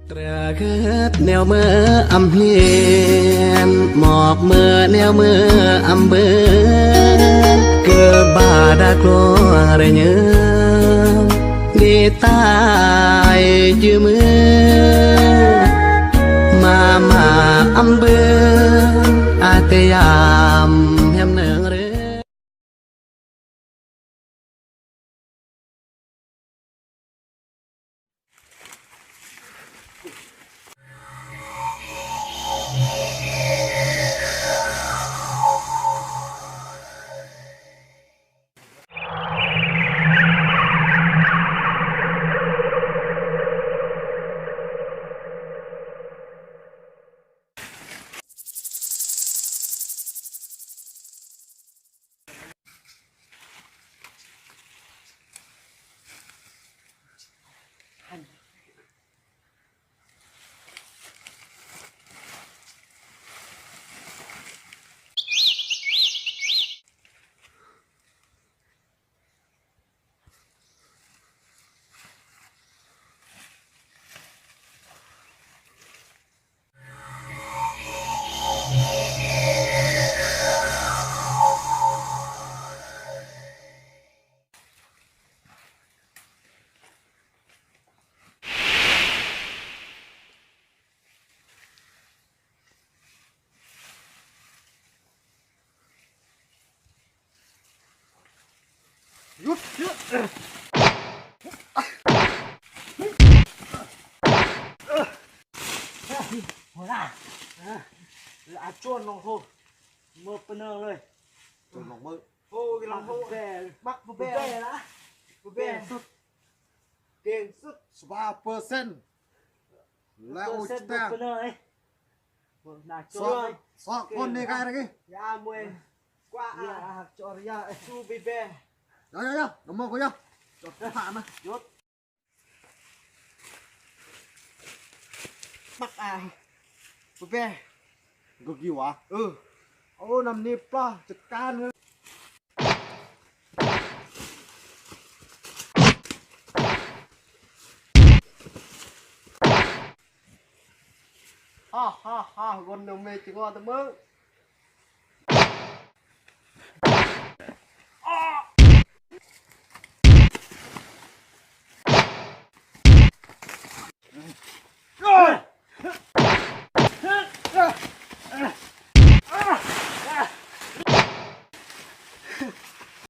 ເທື່ອເກີດແນວເມີອຳເຮນ ໝອກເມີແນວເມີອຳເບີນ ເກີດບາດາໂກເຣເຍີ ນີ້ຕາຍຈື່ມື ມາມາອຳເບີນ ອາດຕະຍາມແຮມເນີງເຣີ. ຢຸດ ຢຸດ ຫົວໜ້າ ອາ ອາຈວນລົງໂທດ ເມີປະເນີເລີຍ ຈວນລົງເມີ ໂອ້ຍ ລັງໂຫດ ບັກບໍ່ແບ ບໍ່ແບລະ ບໍ່ແບ ເກັ່ງສຸດ ເກັ່ງສຸດ ສະບາຍເປີເຊັນ ແລ້ວໂອ້ຍ ແຕກ ເປີເຊັນ ເບິ່ງໜ້າ ສອງ ສອງຄົນນີ້ກາຍນີ້ ຢາມວຍ ກວ່າ ຢາ ຈອດ ຢາ ຊູເບແບ ຢາ ຢາ ຢາ ນ້ຳມັນກໍຢາ ຈອດ ຜ່ານນະ ຢຸດ ປັກອາ ເບແບ ກໍກີວະ ເອີ ເອົານ້ຳນີ້ປາ ຈັດການເລີຍ. ຮາ ຮາ ຮາ ຄົນໜຶ່ງແມ່ຈະງໍຕະເມີ